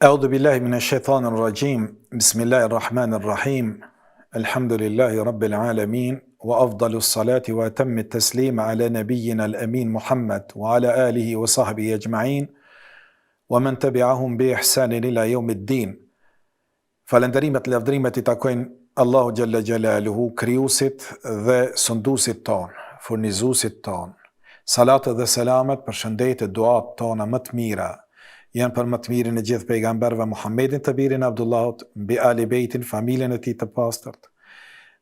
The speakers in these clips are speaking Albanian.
أعوذ بالله من الشيطان الرجيم بسم الله الرحمن الرحيم الحمد لله رب العالمين وأفضل الصلاة وأتم التسليم على نبينا الأمين محمد وعلى آله وصحبه أجمعين ومن تبعهم بإحسان إلى يوم الدين Falënderimet lavdërimet i takojnë Allahu xhalla xhelaluhu, krijuesit dhe sunduesit tonë, furnizuesit tonë. Salatet dhe selamet, përshëndetjet, duat tona më të mira janë për më të mirin e gjithë pejgamberëve Muhammedin të birin e Abdullahut, mbi Ali Bejtin, familjen e tij të pastërt,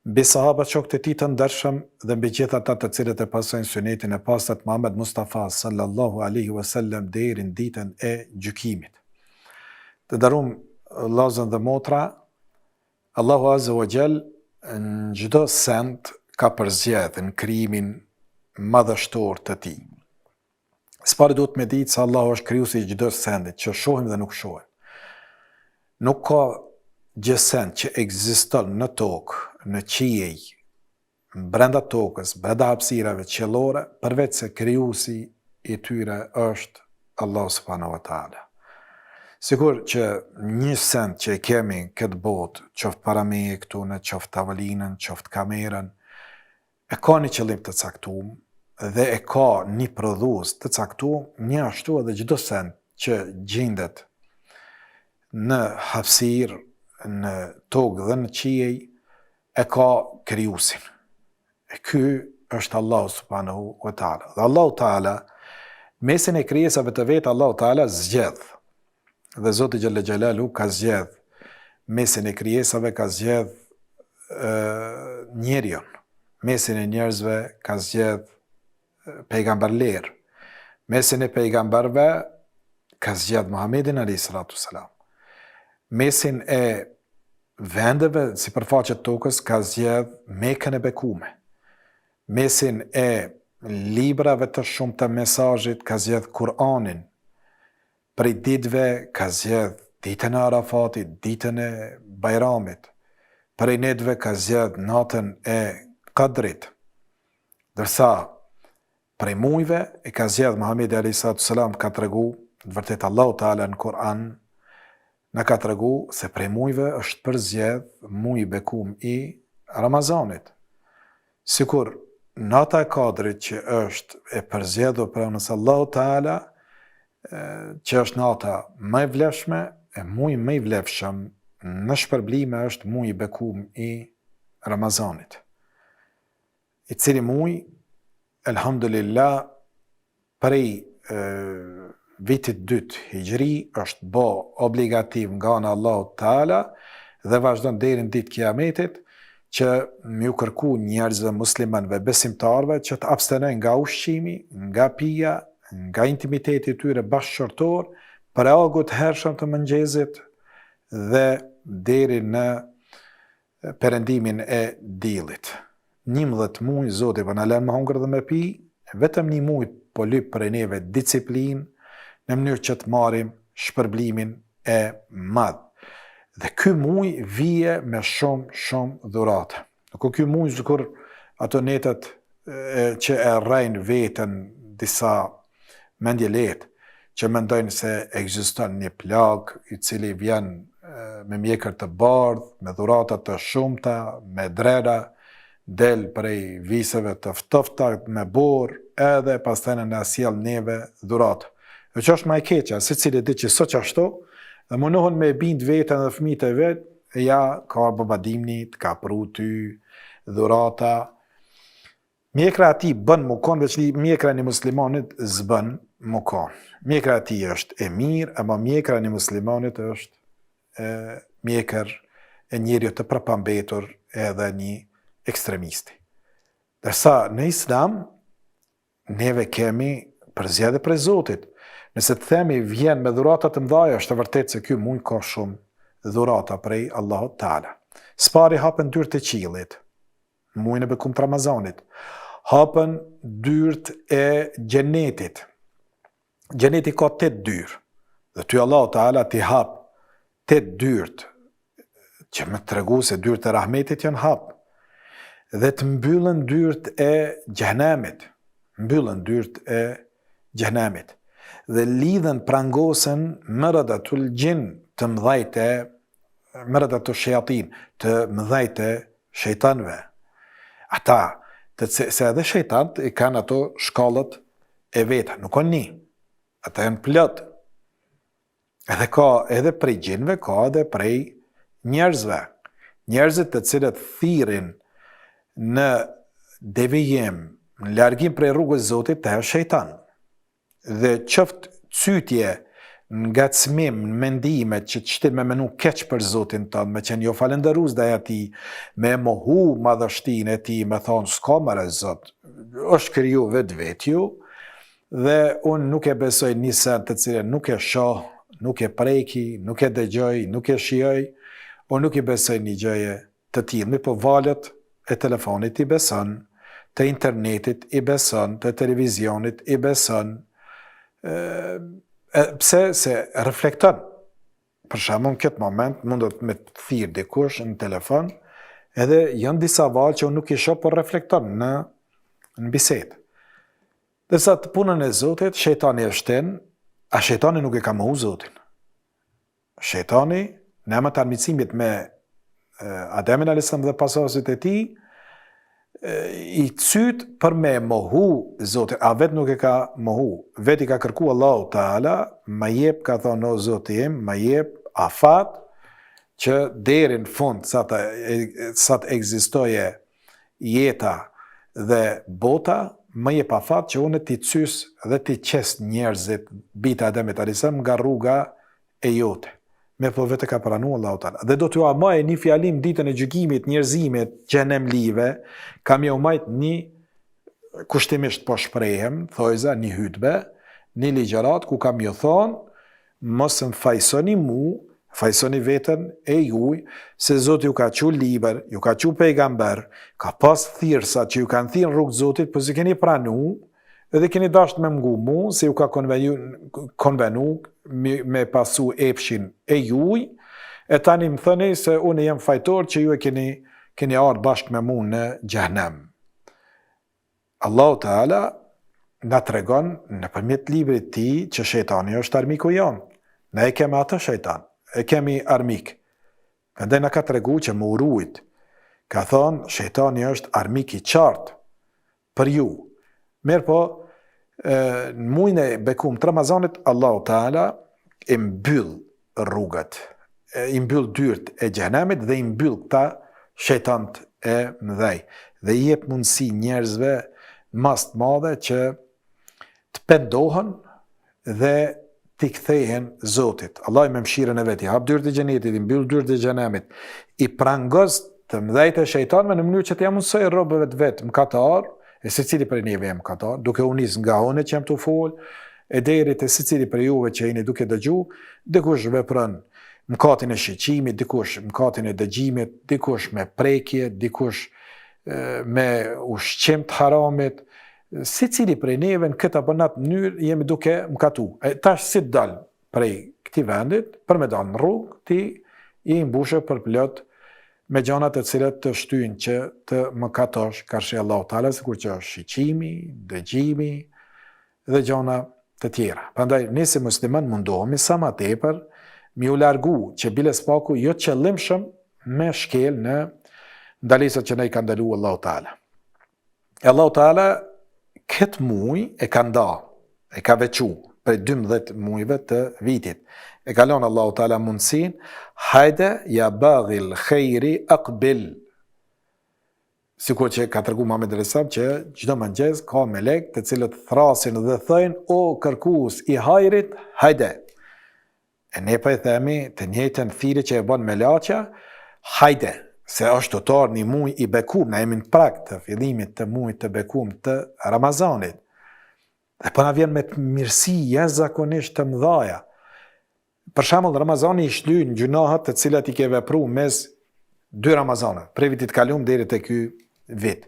mbi sahabët shokët e tij të ndershëm dhe mbi gjithë ata të cilët e pasojnë synetin e pastër të Muhammed Mustafa sallallahu alaihi wasallam deri në ditën e gjykimit. Të nderum vllazën dhe motra, Allahu Azza wa Jall në çdo send ka përzgjedh në krijimin madhështor të tij. Së pari duhet me ditë se Allahu është krijuesi i çdo sendit që shohim dhe nuk shohim. Nuk ka gjësend që ekziston në tokë, në qiej, brenda tokës, brenda hapësirave qiellore, përveç se krijuesi i tyre është Allahu subhanahu wa taala. Sikur që një send që e kemi këtë botë, qoftë para meje këtu në qoftë tavolinën, qoftë kamerën, e ka një qëllim të caktum dhe e ka një prodhues të caktum, njashtu edhe çdo send që gjindet në hapësirë, në tokë dhe në qiej, e ka krijuesin. E ky është Allahu subhanahu wa taala. Dhe Allahu taala mesin e krijesave të veta Allahu taala zgjedh. Dhe Zoti xhalla xhelalu ka zgjedh mesin e krijesave ka zgjedh njeriun. Mesin e njerëzve ka zgjedh pejgamberler. Mesin e pejgamberëve ka zgjedh Muhammedin alayhi salatu selam. Mesin e vendeve sipërfaqe të tokës ka zgjedh Mekën e bekume. Mesin e librave të shumta mesazhit ka zgjedh Kur'anin. Prej ditëve ka zgjedh ditën e Arafatit, ditën e Bajramit. Prej netëve ka zgjedh natën e Kadrit. Ndërsa prej mujve e ka zgjedh Muhamedi alayhi salatu selam ka tregu, në vërtet Allahu Teala në Kur'an na ka tregu se prej mujve është përzgjedh muji i bekum i Ramazanit. Sikur nata e Kadrit që është e përzgjedhur prej anës Allahu Teala, që është nata më e vlefshme, e muji më i vlefshëm në shpërblime është muji i bekum i Ramazanit. I cili muj, elhamdulillah, prej vitit dytë hixhri është bo obligativ nga ana Allahu Teala dhe vazhdon deri në ditë kiametit që me ju kërku njerëzve muslimanëve besimtarëve që të abstenojnë nga ushqimi, nga pija, nga intimiteti i tyre bashkëshortor, prej agut të hershëm të mëngjezit dhe deri në perëndimin e diellit. 11 muaj Zoti po na lën me hongër dhe me pi, vetëm një muaj po lyp prej neve disiplinë në mënyrë që të marrim shpërblimin e madh. Dhe ky muaj vije me shumë shumë dhurata. Nuk o ky muaj sikur ato netët e, që e rrejnë veten disa mendjelehtë që mendojnë se ekziston një plak i cili vjen me mjekër të bardhë, me dhurata të shumta, me drera, del prej viseve të ftofta me borë, edhe pastaj na sjell neve dhurata. Dhe që është ma e keqja, secili di që s'o qashtu, dhe mundohen me bind veten dhe fëmijët e vet, ja, ka baba dimni, të ka pru ty, dhurata, Mjekra e tij bën mu kon, veç mjekra e një muslimanit s'bën mu kon. Mjekra e tij është e mirë, ama mjekra e një muslimanit është e, mjekër e njeriut të prapambetur edhe një ekstremisti. Ndërsa në islam, neve kemi përzgjedhje prej Zotit. Nëse të themi vjen me dhurata të mëdha, është e vërtetë se ky muj ka shumë dhurata prej Allahut Teala. S'pari hapen dyert e qiellit, Muajin e bekum të Ramazanit, hapen dyert e xhenetit. Xheneti ka 8 dyer. Dhe ty Allahu Teala t'i hap 8 dyert që me tregu se dyert e rahmetit janë hap. Dhe të mbyllen dyert e xhehenemit, mbyllen dyert e xhehenemit. Dhe lidhen prangosen meredatul xhin. të mëdhejt e meredatu shejatin, të mëdhejt e shejtanëve. Ata, të se edhe shejtanët i kanë ato shkallët e veta, nuk o një, ata janë plot. Edhe ka edhe prej xhinëve, ka edhe prej njerëzve. Njerëzit të cilët thirrin në devijim, në largim prej rrugës Zotit, të janë shejtan. Dhe qoftë cytje, ngacmim në mendimet që të shtin me menu keq për Zotin tënd, me qenë jo falënderues ndaj atij, me mohu madhështinë e tij, me thonë s'ka more Zot, është kriju vetvetiu, dhe unë nuk e besoj një send të cilën nuk e shoh, nuk e preki, nuk e dëgjoj, nuk e shijoj, unë nuk i besoj një gjëje të tillë, mirëpo valët e telefonit i beson, të internetit i beson, të televizionit i beson, e, pse se reflekton. Për shembull, në këtë moment mundet me të thirr dikush në telefon, edhe janë disa valë që unë nuk i shoh, por reflekton në në bisedë. Ndërsa te punën e Zotit, shejtani e shtin, a shejtani nuk e ka mohu Zotin. Shejtani, në emër të armiqësimit me Ademin alayhis salam dhe pasardhësit e tij, i cyt për me mohu Zotin, a vetë nuk e ka mohu, vetë i ka kërku Allahu Teala, më jep, ka thonë, o Zoti im, më jep afat, që deri në fund, sa të, sa të ekzistojë jeta dhe bota, më jep afat që unë t'i cys dhe t'i qes njerëzit, bijtë e Ademit alayhis salam, nga rruga e jote. Mirëpo vetë e ka pranu Allahu Teala. Dhe do t'jua maj një fjalim ditën e gjykimit njerëzimit xhenemlive, ka me jau majt një kushtimisht po shprehem, thojza, një hytbe, një ligjëratë ku kam ju thonë, mos më fajsoni mu, fajsoni veten e juj, se Zoti ju ka çu libër, ju ka çu pejgamber, ka pas thirrsa që ju kanë thirrë në rrugë të Zotit, po s'i keni pranu, Edhe keni dasht me m'ngu mu, se ju ka konvenu, konvenu me, me pasu epshin e juj, e tani më thëni se unë jam fajtor që ju e keni, keni ardhë bashkë me mu në xhehnem. Allahu Teala na tregon nëpërmjet librit të tij që shejtani është armiku jonë. Ne e kemi atë shejtan, e kemi armik. Prandaj na ka tregu që me u rujt. Ka thonë, shejtani është armik i qartë, për ju. Mirëpo, në mujin e bekum të Ramazanit, Allahu Teala i mbyll rrugët, i mbyll dyert e xhehenemit dhe i mbyll këta shejtanët e mëdhej dhe i jep mundësi njerëzve në masë të madhe që të pendohen dhe t'i kthehen Zotit. Allahu me mëshirën e vet i hap dyert e xhenetit, i mbyll dyert e xhehenemit, i prangos të mëdhejt e shejtanëve në mënyrë që t'ia mundësojë robëve të vet mëkatar, e secili prej neve jemi mëkatar, duke u nis nga unë që jam tu fol, e deri te secili prej juve që jeni duke dëgju, dikush vepron mëkatin e shiqimit, dikush mëkatin e dëgjimit, dikush me prekje, dikush me ushqim të haramit, Secili prej neve në këtë apo në atë mënyrë jemi duke mëkatu. E tash si të dal prej këtij vendit, për me dalë në rrugë, ti je i mbushur përplot me gjana të cilat të shtyjnë që të mëkatosh karshi Allahu Teala, sikur që është shiqimi, dëgjimi dhe gjana të tjera. Prandaj ne si musliman mundohemi sa ma tepër me u largu që bile s'paku jo qëllimshëm me shkel në ndalesat që na i ka ndalu Allahu Teala. E Allahu Teala këtë muj e ka nda, e ka veçu prej 12 mujve të vitit. E ka lënë Allahu Teala mundësinë, hajde ja baghil khairi aqbil. Sikur që ka tregu Muhamedi alejhi selam që çdo mëngjes ka melek të cilët thrasin dhe thojnë o kërkues i hajrit, hajde. E ne po e themi të njëjtën thirrje që e bën melaqja, hajde, se është tu t'ardh një muj i bekum, na jemi në prag të fillimit të mujit të bekum të Ramazanit. Dhe po na vjen me mirësi jashtëzakonisht të mëdhaja. Për shembull, Ramazani i shlyn gjynahet të cilat i ke vepru mes dy Ramazaneve, prej vitit kalum deri te ky vit.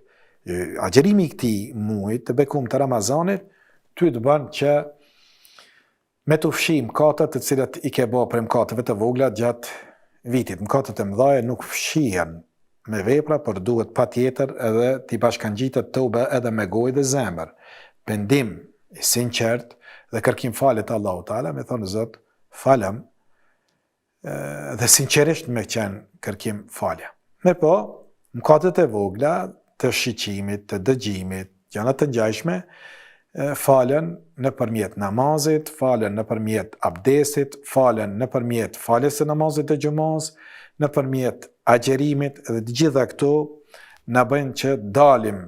Agjërimi i këtij muajit të bekum të Ramazanit ty të bën që Me t'u fshi mëkatet të cilat i ke bo prej mëkateve të vogla gjatë vitit. Mëkatet e mëdhaja nuk fshihen me vepra, por duhet patjetër edhe t'i bashkangjitet teube edhe me gojë dhe zemër. Pendim i sinqert dhe kërkim falje te Allahu Teala, me thonë Zot, falëm. Dhe sinqerisht me qenë kërkim falja. Mirëpo, mëkatet e vogla të shiqimit, të dëgjimit, gjana të ngjajshme, falen nëpërmjet namazit, falen nëpërmjet abdesit, falen nëpërmjet faljes së namazit të xhumasë, nëpërmjet agjërimit dhe të gjitha këto na bëjnë që dalim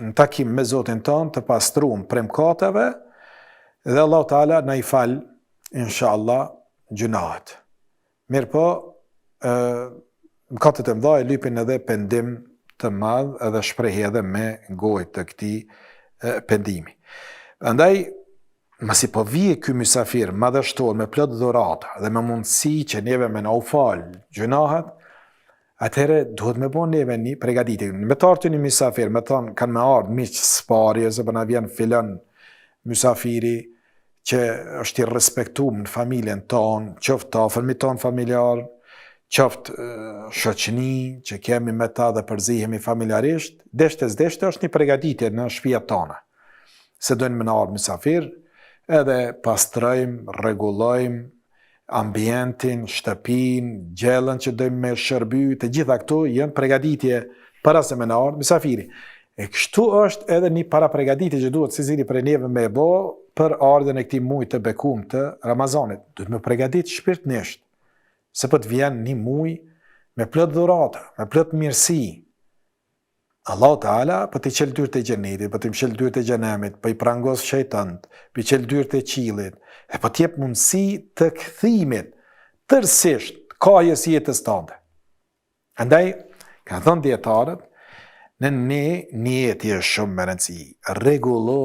në takim me Zotin tonë të pastrum prej mëkateve dhe Allahu Teala na i fal inshallah gjynahet. Mirëpo, ë mëkatet e mëdha e lypin edhe pendim të madh edhe shprehje edhe me gojë të këtij pendimi. Prandaj masi po vije ky mysafir madhështor me plot dhurata dhe me mundësi që neve me na u fal gjynahet, atëherë duhet me bo neve një pregatitje. Me të ardhë një mysafir, me thonë kanë me ardhë miq s'pari, ose po na vjen filan mysafiri, që është i respektum në familjen tonë, qoftë të afërmit tonë familjar, qoftë shoqni që kemi me ta dhe përzihemi familjarisht, deshte s'deshte është një pregatitje në shpijat tona. Se dojnë me na ardhë mysafir, edhe pastrojmë, rregullojmë, ambientin, shtëpinë, gjellën që dojmë me shërby, të gjitha këto janë pregatitje para se me na ardhë mysafiri. E kështu është edhe një parapregatitje që duhet secili prej neve me e bo për ardhjen e këtij muji të bekum të Ramazanit. Duhet me pregatit shpirtnisht, se po të vjen një muj me plot dhurata, me plot mirësi, Allahu Teala po t'i çel dyert e xhenetit, po t'i mshel dyert e xhenemit, po i prangos shejtanët, po i çel dyert e qiellit, dhe po t'jep mundësi të kthimit tërësisht kahjes jetës tënde. Andaj kanë thënë dijetarët, në një nijeti është shumë me rëndësi. Rregullo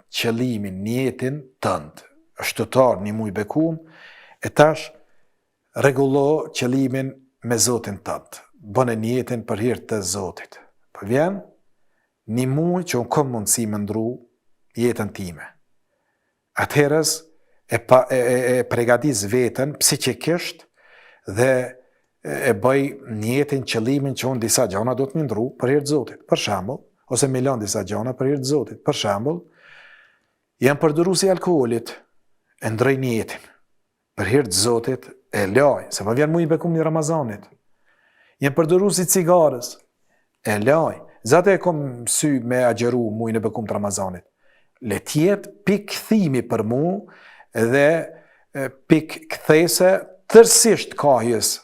qëllimin, nijetin tënd. Është tu t'ardh një muj bekum, e tash Rregullo qëllimin me Zotin tënd. Bëne nijetin për hir të Zotit. Po vjen një muaj që unë kom mundësi me ndru jetën time. Atëherës e, pa, e, e, e pregadis veten psikikisht dhe e bëj nijetin qëllimin që unë disa gjana do të m'i ndru për hir të Zotit. Për shembull, ose m'i lon disa gjana për hir të Zotit. Për shembull, jam përdorues i alkoolit, e ndroj nijetin. Për hir të Zotit e laj, se po vjen muji i bekum i Ramazanit. Jam përdorues i cigares, e laj. Zaten e kom sy me agjëru mujin e bekum të Ramazanit. Le të jetë pikë kthimi për mu dhe pikë kthese tërësisht kahjes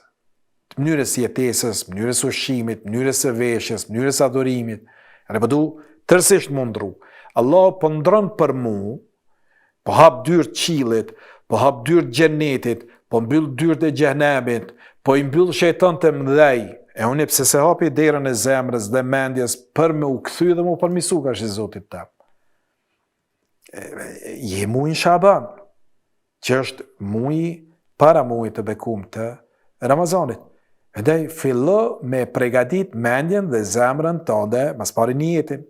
të mënyrës së jetesës, mënyrës së ushqimit, mënyrës së veshjes, mënyrës së adhurimit. Edhe po du tërësisht m'u ndru. Allah po ndron për mu, po hap dyert qiellit, po hap dyert xhenetit, po mbyll dyert e xhehenemit, po i mbyll shejtanët e mëdhej. E unë pse s'e hapi derën e zemrës dhe mendjes për me u kthy dhe me u përmisu karshi Zotit tem. Je mujin Shaban, që është muji para mujit të bekum të Ramazanit. Andaj fillo me pregadit mendjen dhe zemrën tënde, ma s'pari nijetin.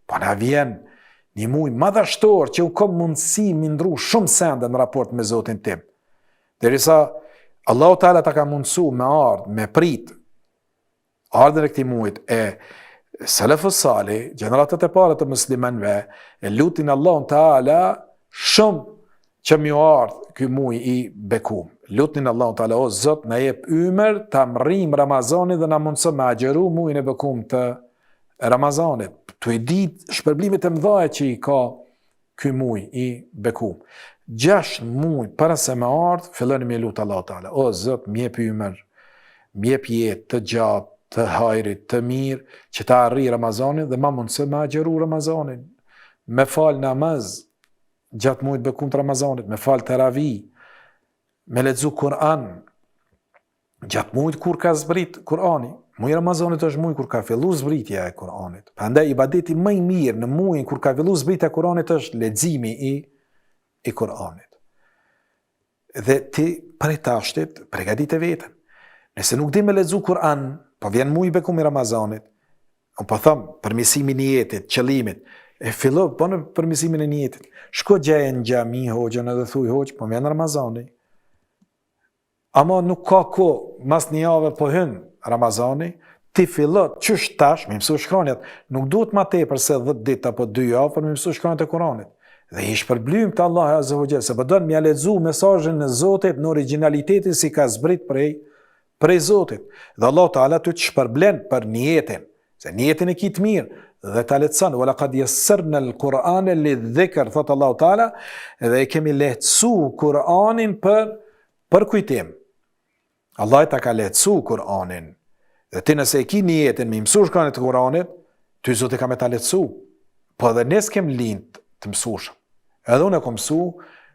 Po na vjen një muj madhështor që unë kom mundësi m'i ndru shumë sende në raport me Zotin tim. Derisa Allahu Teala ta ka mundësu me ardhë, me prit, ardhjen e këtij mujit e Selefu Salih, gjeneratat e para të muslimanëve, e lutin Allahun Teala shumë që me ju ardhë ky muj i bekum. Lutnin Allahun Teala, o Zot, na jep ymër ta mrrim Ramazanin dhe na mundëso me agjëru mujin e bekum të Ramazanit. Tu e ditë shpërblimet e mëdha që i ka ky muj i bekum. Gjashtë muj para se me ardhë, filloni me lutë Allahun Teala. O Zot, më jep ymër, më jep jetë të gjatë, të hajrit, të mirë, që ta arrij Ramazanin dhe ma mundëso me agjëru Ramazanin. Me fal namaz gjatë mujit bekum të Ramazanit, me fal teravi, me lexu Kur'an, Gjatë mujit kur ka zbrit Kur'ani, muji i Ramazanit është muji kur ka fillu zbritja e Kur'anit. Prandaj ibadeti më i mirë në mujin kur ka fillu zbritja e Kur'anit është leximi i i Kur'anit. Dhe ti prej tashtit pregadite veten. Nëse nuk di me lexu Kur'an, po vjen muji i bekum i Ramazanit, Unë po them, përmirësimi i nijetit, qëllimit, e fillo, po në përmirësimin e nijetit. Shko gjeje në xhami hoxhën edhe thuj hoxhë, po vjen Ramazani. Ama nuk ka kohë, mas një jave po hyn Ramazani, ti fillo qysh tash me mësu shkronjat, nuk duhet ma tepër se 10 ditë apo 2 javë për me mësu shkronjat e Kuranit. Dhe i shpërblym te Allahu Azze ve Xhel, se po don me ia lexu mesazhin e Zotit në origjinalitetin si ka zbrit prej, prej Zotit. Dhe Allahu Teala ty të shpërblen për nijetin, se nijetin e ki të mirë, dhe ta lehtëson, ve lekad jessernel Kur'ane lidh-dhikr, thot Allahu Teala, dhe e kemi lehtësu Kur'anin për, për kujtim. Allahu ta ka lehtësu Kur'anin. Dhe ti nëse e ki nijetin me i mësu shkronjat e Kur'anit, ty Zoti ka me ta lehtësu. Po edhe ne s'kem lind të mësushëm. Edhe unë e kom mësu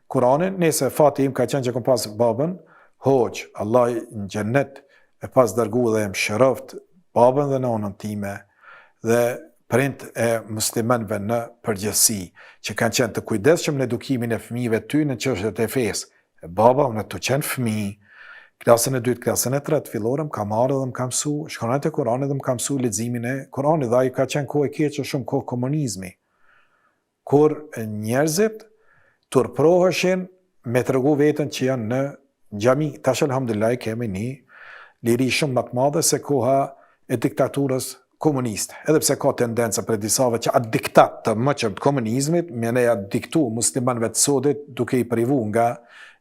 Kur'anin, nëse fati im ka qenë që kom pas babën, hoxhë, Allahu në xhennet e pastë dërgu dhe e mëshiroft babën dhe nonën time dhe prindt e muslimanëve në përgjithësi, që kanë qenë të kujdesshëm në edukimin e fëmijëve të tyre në çështjet e fesë. E baba, unë tu qenë fëmi, klasën e dytë, klasën e tretë, fillore, më ka marrë dhe më ka mësu shkronjat e Kuranit dhe më ka mësu leximin e Kuranit, dhe ajo ka qenë kohë e keqe shumë kohë komunizmi, kur njerëzit turproheshin me tregu veten që janë në xhami. Tash elhamdulillah kemi një liri shumë më të madhe se koha e diktaturës komuniste. Edhe pse ka tendenca prej disave që atë diktat të moçëm të komunizmit, me ne ja diktu muslimanëve të sodit duke i privu nga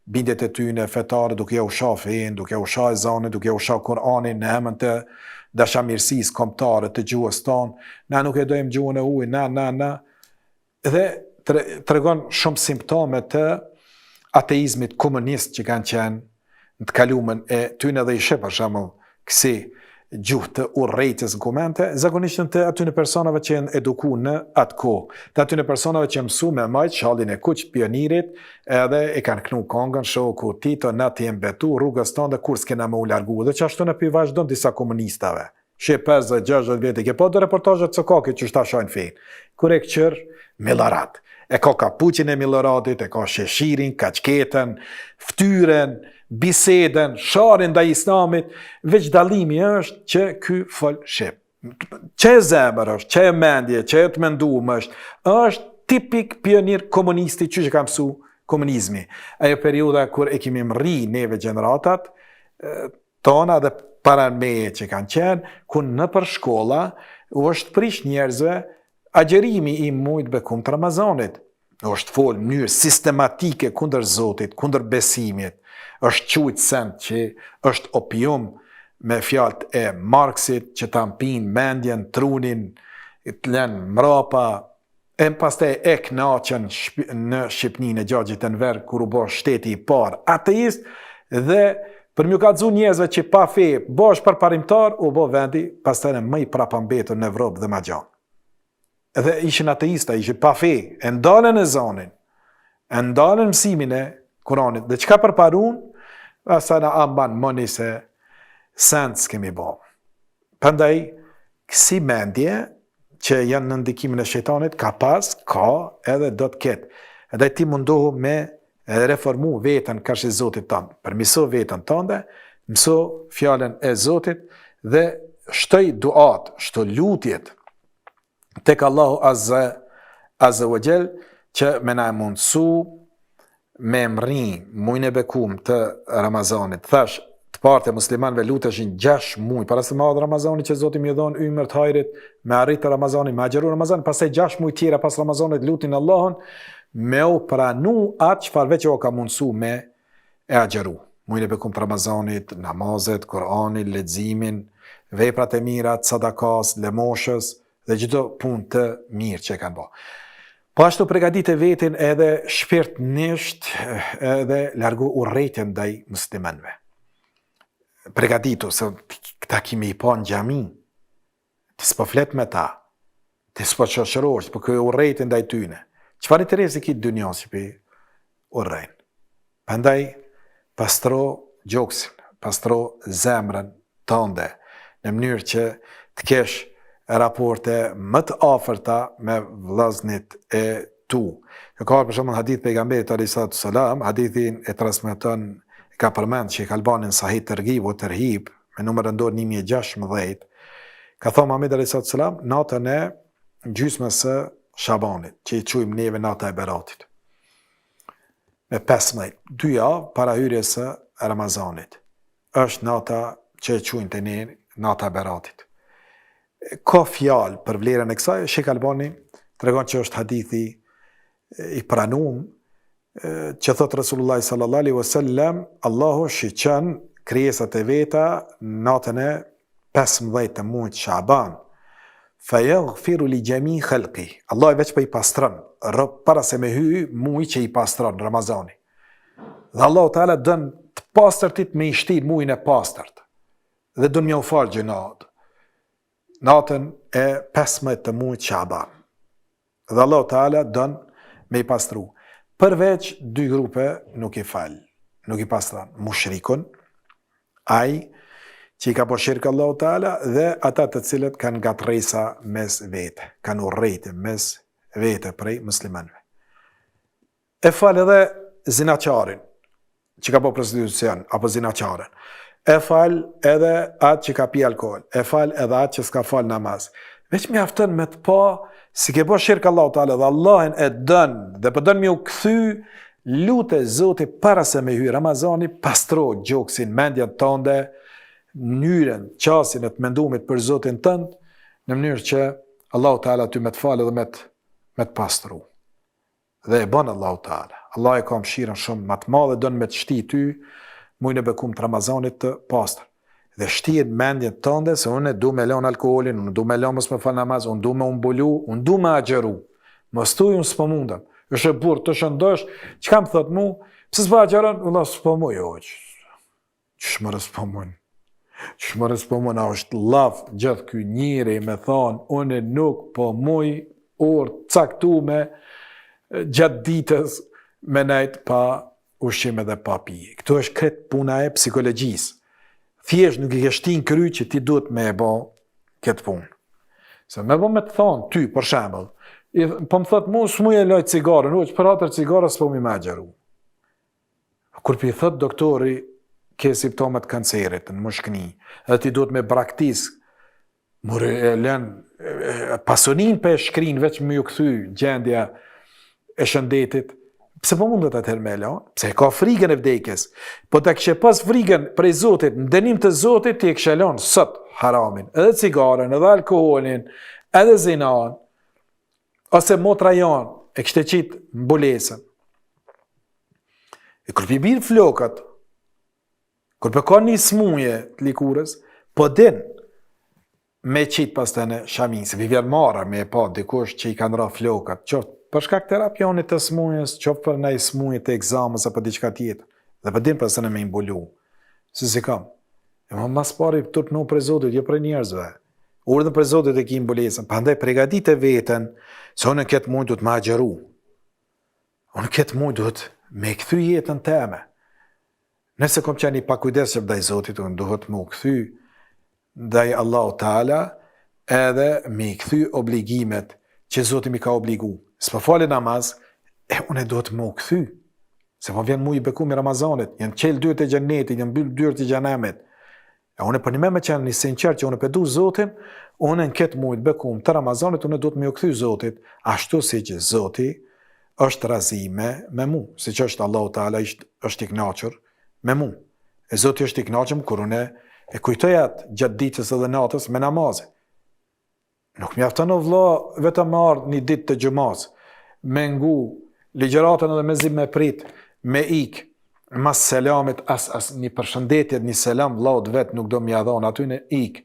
bindjet e tyne fetare, duke jau sha fenë, duke jau sha ezanin, duke jau sha Kur'anin në emën të dashamirësisë kombëtare të gjuhës tonë, na nuk e dojmë gjuhën e huaj, na, na, na. Dhe tre, tregon shumë simptome të ateizmit komunist që kanë qenë në të kalumen e tyne dhe i sheh për shembull kësi gjuhë të urrejtjes në komente, zakonisht janë të atyne personave që janë eduku në atë kohë, të atyne personave që mësu me majtë shallin e kuq të pionirit, edhe e kanë knu kongën, shoku Tito, na t'jem betu, rrugës tande kurrë s'kena me u largu, dhe qashtu në pi vazhdon disa komunistave. Sheh 50, 60 vjet, e ke pa do reportazhe të sokakit që ta shajnë fenë. Kur e këqyr, Milorad. E ka kapuqin e Miloradit, e ka sheshirin, kaçketën, ftyren, bisedën, sharjen ndaj islamit, veç dallimi është që ky fol shqip. Qajo zemër është, qajo mendje, qajo të mendume është, është tipik pionir komunisti që që ka mësu komunizmi. Ajo periudha kur e kemi mrri neve gjeneratat, tona dhe para meje që kanë qenë, ku nëpër shkolla u është prish njerëzve agjërimi i mujit bekum të Ramazanit. U është folë në mënyrë sistematike kundër Zotit, kundër besimit, është qujtë send që është opium me fjalët e Marksit që ta mpin mendjen, trunin, të lënë mrapa, E pastaj e knaqën në Shqipninë e Xhaxhit Enver kur u bë shteti i parë ateist dhe për m'ju kallzu njerëzve që pa fe bëhesh përparimtar u bë vendi pastaj më i prapambetur në Evropë dhe ma gjanë. Edhe ishin ateista, ishin pa fe, e ndalën ezanin, e ndalën mësimin e Kuranit. Dhe çka përparun, pastaj na amban moni se send s'kemi bo. Prandaj, kësi mendje që janë në ndikimin e shejtanit, ka pas, ka, edhe do të ketë. Edhe ti mundohu me reformu veten karshi Zotit tënd. Përmiso veten tënde, mëso fjalën e Zotit dhe shtoj duat, shto lutjet tek Allahu Azza Azza wa Jall që me na e mundësu me mrri mujin e bekum të Ramazanit. Thash, të parët e muslimanëve luteshin 6 muaj para se me ardh Ramazani që Zoti me dhon ymër të hajrit, me arrit Ramazanin, me agjëru Ramazanin, pastaj 6 muaj tjera pas Ramazanit lutin Allahun me u pranu atë çfarë veç u ka mundësu me e agjëru. Mujin e bekum të Ramazanit, namazet, Kur'anin, leximin, veprat e mira, sadakas, lëmoshës dhe çdo punë të mirë që e kanë bërë. Po ashtu pregadite veten edhe shpirtnisht edhe largo urrejtjen ndaj muslimanëve. Pregaditu se këta ki me i pa në xhami, ti s'po flet me ta, ti s'po shoqërohesh, po ke urrejtje ndaj tyne. Çfarë interesi ki të dynjasë që p'i urren? Prandaj pastro gjoksin, pastro zemrën tënde në mënyrë që të kesh raporte më të afërta me vëllaznit e tu. Në ka për shembull hadith pejgamberit alayhi salatu selam, hadithin e transmeton e ka përmend Shejh Albani në Sahih Tergib ue Terhib me numër rendor 1016, ka thënë Muhamedi alayhi salatu selam natën e gjysmës së Shabanit, që i quajmë neve nata e Beratit. Me 15, dy javë para hyrjes së Ramazanit. Është nata që e quajnë te ne nata e Beratit. Ka fjalë për vlerën e kësaj, Shejh Albani tregon që është hadithi. i pranum, që thot Resulullah sallallahu alaihi wasallam, Allahu shiqon krijesat e veta natën e 15 të muajit Shaban. Fa yaghfiru li jami khalqi. Allahu veç po i pastron, rob para se me hy muji që i pastron Ramazani. Dhe Allahu Teala don të pastërtit me i shti n'mujin e pastërt. Dhe don me jau fal gjynahet. Natën e 15 të muajit Shaban. Dhe Allahu Teala don me i pastru. Përveç dy grupe nuk i fal, nuk i pastron. Mushrikun, ai që i ka bo shirk Allahu Teala dhe ata të cilët kanë ngatrresa mes vete, kanë urrejtje mes vete prej muslimanëve. E fal edhe zinaqarin, që ka bo prostitucion, apo zinaqaren. E fal edhe atë që ka pi alkohol. E fal edhe atë që s'ka fal namaz. Veç mjafton me të pa, s'i ke bo shirk Allahu Teala dhe Allahin e don, dhe po don me u kthy, lute Zotit para se me hy Ramazani, pastro gjoksin, mendjen tënde, mënyrën, qasjen e të mendumit për Zotin tënd, në mënyrë që Allahu Teala ty me të falë dhe me të, me të pastru. Dhe e bën Allahu Teala. Allahu e ka mëshirën shumë ma të madhe don me të shti ty mujin e bekum të Ramazanit të pastër. Dhe shtije n'mendjen tënde se unë du me lënë alkoolin, unë du me lënë mos me fal namaz, unë du me u mbulu, unë du me agjëru. Mos thuj unë s'po mundem. Është burrë të shëndosh, çka më thot mu? Pse s'po agjëron? Valla s'po muj, o. Qysh more s'po mun? Qysh more s'po mun? A është llaf gjithë ky njeri me thonë, unë nuk po muj orë caktume gjatë ditës me nejt pa ushqim edhe pa pije. Këtu është krejt puna e psikologjisë. Thjesht nuk i ke shti n'kry që ti duhet me e bo këtë punë. Se me bo me të thonë ty, për shembull, po më thotë mu s'muj e laj cigaren, uq, për hatër cigare s'po muj me agjëru. Kur p'i thot doktori ke simptome të kancerit në mushkni, edhe ti duhet me braktis, more e lën pasunin pe shkrin veç me ju kthy gjendja e shëndetit, pse po mundet atëherë me e lon? Pse e ka frigën e vdekjes? Po ta kishe pas frigën prej Zotit, në dënim të Zotit ti e kishe lon sot haramin, edhe cigaren, edhe alkoholin, edhe zinan, ose motra jonë, e kishte qitë mbulesën. E kur p'i bin flokët, kur po ka një smuje të likurës, po din me qitë pastaj shamin, se p'i vjen marre me e pa dikush që i kanë ra flokët, qoftë për shkak terapionit të smujës, qoftë për naj smuje të egzamës apo diçka tjetër, dhe po din pastaj me i mbulu, se si kam. E ma mas pari turpnu prej Zotit, jo prej njerëzve. Urdhën prej Zotit e ki mbulesën, prandaj pregadite veten, se unë në këtë muj duhet me agjëru. Unë këtë muj duhet me kthy jetën teme. Nëse kom qenë i pakujdesshëm ndaj Zotit, unë duhet me u kthy ndaj Allahu Teala edhe me i kthy obligimet që Zoti m'i ka obligu. S'po fali namaz, e unë duhet me u kthy. Se po vjen muji i bekum i Ramazanit, janë çel dyert e xhenetit, janë mbyll dyert e xhehenemit. E unë për një me qenë i sinqert që unë pe du Zotin, unë në këtë muj të bekum të Ramazanit, unë duhet me ju kthy Zotit, ashtu si që Zoti është razi me, me mu, si që është Allahu Teala është, është i knaqur me mu. E Zoti është i knaqur kur unë e kujtoj atë gjatë ditës edhe natës me namaze. Nuk mjafton o vlla vetëm me ardhë një ditë të xhumas, me ngu ligjëratën edhe mezi me prit, me ik, mas selamit as, as një përshëndetje, një selam vllaut vet nuk do m'ja dhonë, aty në ik.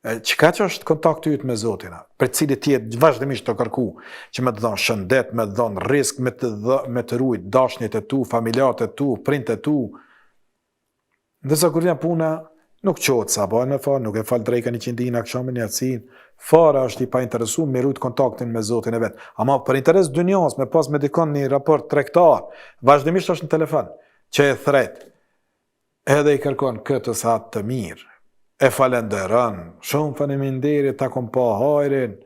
Çka që është kontakti yt me Zotin, për të cilit ti je vazhdimisht tu kërku, që me të dhonë shëndet, me të dhonë risk, me të, dhë, me të rujt dashnit e tu, familjarët e tu, prindët e tu, Ndërsa kur vjen puna, nuk çohet sabah me fal, nuk e fal drekën iqindinë, akshamin, jacinë, fare është i painteresuar me rujt kontaktin me Zotin e vet. Ama për interes dynjas, me pas me dikon një raport tregtar, vazhdimisht është në telefon, që e thret. Edhe i kërkon këtë ose atë të mirë. E falenderon, shumë faleminderit, ta kom pa hajrin.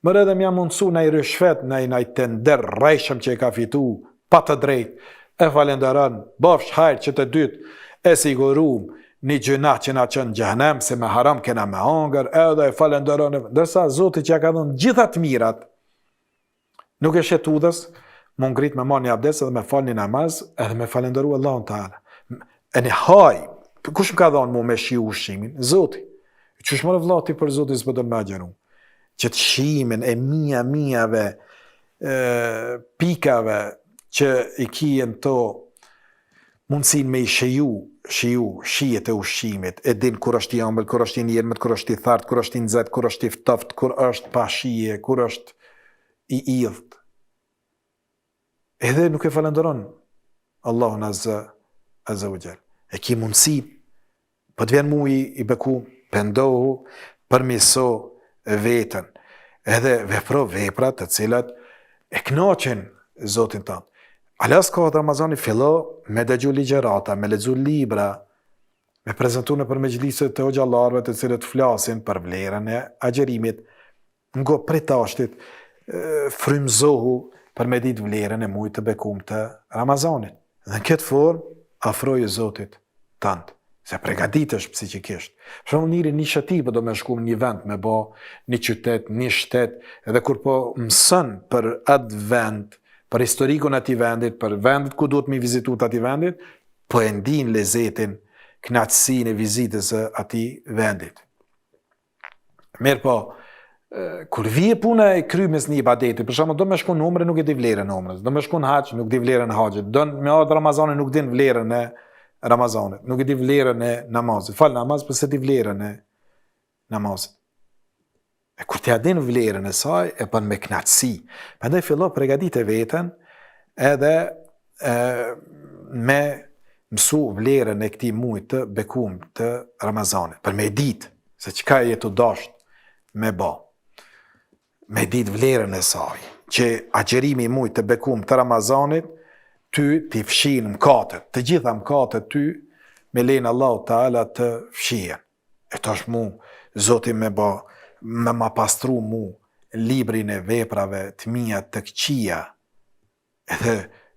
More edhe m'ja mundësu naj ryshfet, naj naj tender rrejshëm që e ka fitu, pa të drejtë, e falenderon, bofsh hajr që të dytë, e sigurum një gjynah që na çon n'xhehnem, se me haram kena me hangër, edhe e falenderon, ndërsa Zoti që ja ka dhënë gjitha të mirat, Nuk e sheh t'udhës, m'u ngrit me marrë një abdes edhe me falë një namaz edhe me falenderu Allahun Teala. E një haj, kush më ka dhonë mu me shiju ushqimin? Zoti. Qysh more vlla ti për Zotin s'po don me agjëru? Që të shijimin e mija mijave. e, pikave që i ki në to mundësinë me i shiju, shiju, shijet e ushqimit, e din kur është i ëmbël, kur është i njelmët, kur është i thartë, kur është i nxehtë, kur është i ftoftë, kur është pa shije, kur është i idhët. Edhe nuk e falënderon Allahun Azza, Azza wa Jall. E ki mundësi, po të vjen muji i bekum, pendohu, përmiso veten, edhe vepro vepra të cilat e knaqin Zotin tënd. Ala s'ka ardhë Ramazani, fillo me dëgju ligjërata, me lexu libra, me prezentu nëpër mexhlise të hoxhallarëve të cilët flasin për vlerën e agjërimit, Ngo prej tashtit frymëzohu për me ditë vlerën e mujit të bekum të Ramazanit. Dhe në këtë formë afroju Zotit tënd, se pregaditesh psiqikisht. Për shembull njeri një shëti po do me shku në një vend me bo, një qytet, një shtet, edhe kur po mëson për atë vend, për historikun e atij vendit, për vendet ku duhet me vizitu të atij vendit, po e ndin lezetin, knaqësinë e vizitës së atij vendit. Mirëpo, kur vije puna e krymjes një ibadeti, për shembull, do me shku në umre, nuk e di vlerën e umrës, do me shku në haxh, nuk di vlerën e haxhit, do me ardhë Ramazani, nuk din vlerën e Ramazanit, nuk e di vlerën e namazit, fal namaz, po s'e di vlerën e namazit. E kur t'ia din vlerën e saj, e bën me knaqësi. Prandaj fillo pregadite veten edhe e, me mësu vlerën e këtij muji të bekum të Ramazanit, për me ditë se çka je tu dasht me ba. Me ditë vlerën e saj, që agjërimi i mujit të bekum të Ramazanit, ty t'i fshin mëkatet, të gjitha mëkatet ty me lejen e Allahut Teala të fshihen. E tash mu, Zoti me ba, me ma pastru mu librin e veprave të mia të këqija, Edhe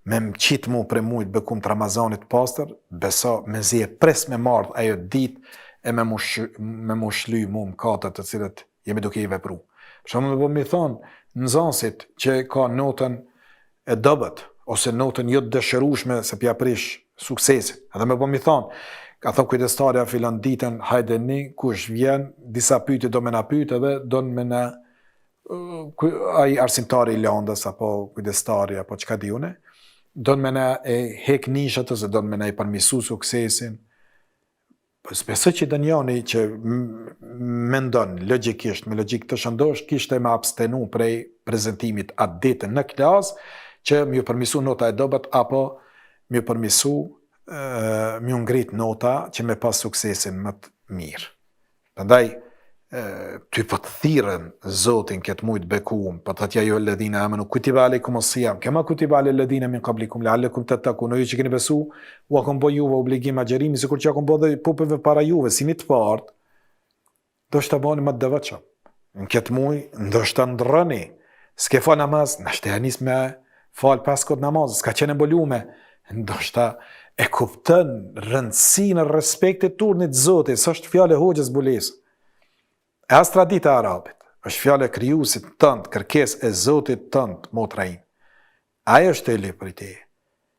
me më qitë mu prej mujit bekum të Ramazanit pastër, beso, mezi e pres me m'ardh ajo ditë e me mu, sh, me mu shly mu mëkatet të cilët jemi duke i vepru. Për shembull me po m'i thonë nxënësit që ka notën e dobët, ose notën jo të dëshirueshme se p'ja prish suksesin. Edhe me po m'i thonë, ka thonë kujdestarja filan ditën, hajde një, kush vjen, disa pyetje do me na pyet edhe do me na ai arsimtari i landës apo kujdestari apo çka di unë, don me na e hek njëshat ose don me na i përmisu suksesin. Po s'besoj që ndonjani që mendon logjikisht, me logjikë të shëndosh, kishte me abstenu prej prezentimit atë ditë në klasë, që m'ju përmisu nota e dobët apo m'ju përmisu, m'ju ngrit nota që me pas suksesin më të mirë. Prandaj ty po të thirrën Zoti n'këtë muj të bekum, po thotë ja ejjuhel-ledhine amenu kutiba alejkumus sijam, kema kutiba alel-ledhine min kablikum, lealekum tettekun, o ju që keni besu, ua kom bo juve obligim agjerimin, sikur që ja kom bo dhe popujve para juve, s'jeni të parët, ndoshta bëheni më të devotshëm. Në këtë muj, ndoshta ndrroni, s'ke fal namaz, nashta ja nis me fal pas kohë namaz, s'ka qenë e mbulume, ndoshta e kupton rëndësinë e respektit të urdhnit të Zotit, s'është fjalë e hoxhës Bulesë. E as tradita e arabit, është fjalë e krijuesit tënd, kërkesë e Zotit tënd, motra ime. Ai është tu e lyp prej teje.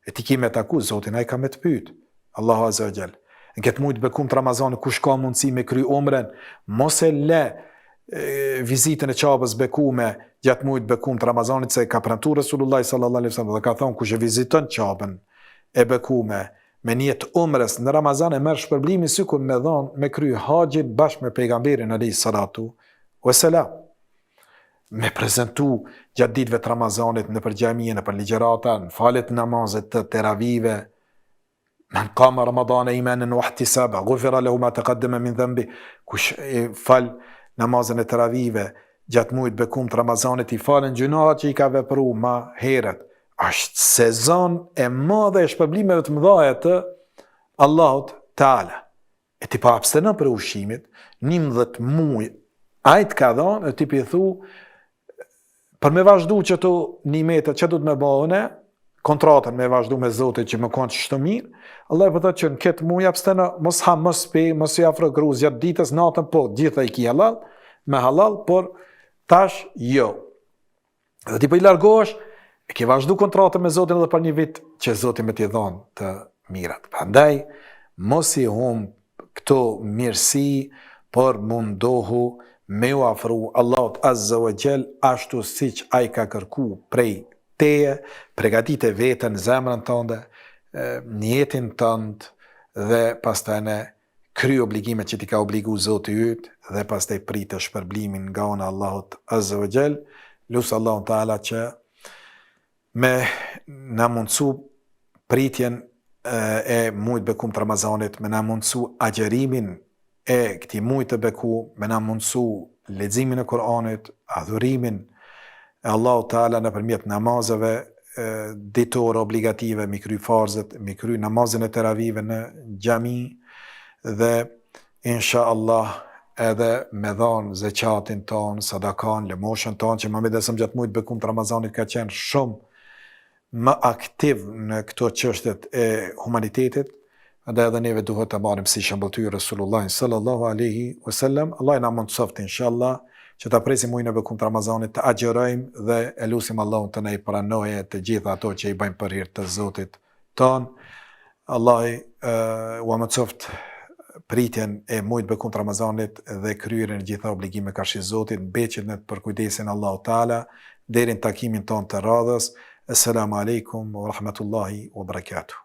E ti ki me taku Zotin, ai ka me të pyet. Allahu Azza wa Jall. Në këtë muaj të bekum të Ramazanit, kush ka mundësi me kry umren, mos e le vizitën e Qabës bekume gjatë muajit bekum të Ramazanit se ka premtuar Resulullah sallallahu alaihi wasallam dhe ka thënë kush e viziton Qabën e bekume me nijet umres në Ramazan e merr shpërblimin sikur me dhon me kry haxhin bashkë me pejgamberin alayhi salatu wasalam me prezentu gjatë ditëve të Ramazanit nëpër xhamie, nëpër ligjërata, në falje të namazit të teravive, Men kame Ramadane imanen wa ihtisaba, gufira lehu ma tekaddeme min dhenbi, kush e fal namazin e teravive, gjatë mujit bekum të Ramazanit, i falen gjynahet që i ka vepru ma herët. Është sezon e madhe e shpërblimeve të mëdhaja të Allahut Teala. E ti po abstenon prej ushqimit, 11 muj, ai të ka dhonë, e ti po i thu, për me vazhdu qëto nimete, që du të me bo une, kontratën me vazhdu me Zotin që me konë qështu mirë, Allahu po thotë që në këtë muj absteno, mos ha, mos pi, mos i afro grus, gjatë ditës, natën, po, gjitha i ki halal, me halal, por tash jo. Dhe ti po i largohesh, e ke vazhdu kontratën me Zotin edhe për një vit që Zoti me t'i dhonë të mirat. Prandaj, mos i humb këto mirësi, por mundohu me ju afru Allahut Azza wa Jall ashtu siç ai ka kërku prej teje, pregatite veten, zemrën tënde, nijetin tënd dhe pastaj në kry obligimet që t'i ka obligu Zoti yt dhe pastaj prite shpërblimin nga ana e Allahut Azza wa Jall. Lus Allahun Teala që me na mundësu pritjen e mujit bekum të Ramazanit, me na mundësu agjerimin e këtij muji të beku, me na mundësu leximin e Kur'anit, adhurimin e Allahut Teala nëpërmjet namazeve ditore obligative, mi kry farzet, mi kry namazin e teravive në xhami dhe insha Allah edhe me dhanë zeqatin tonë, sadakan, lëmoshën tonë, që Muhamedi alejhi selam gjatë mujit bekum të Ramazanit ka qenë shumë më aktiv në këto çështjet e humanitetit, andaj edhe neve duhet ta marrim si shëmbëlltyrë Resulullahin sallallahu alaihi wasallam. Allahu na mundësoftë inshallah që ta presim mujin e bekum të Ramazanit, të agjërojmë dhe e lusim Allahun të na i pranojë të gjitha ato që i bëjmë për hir të Zotit tonë. Allahu ua mundësoftë pritjen e mujit bekum të Ramazanit dhe kryerjen e gjitha obligimeve karshi Zotit, mbetshit në përkujdesjen e Allahut Teala, deri në takimin tonë të radhës. Esselamu alejkum wa rahmetullahi wa barakatuh.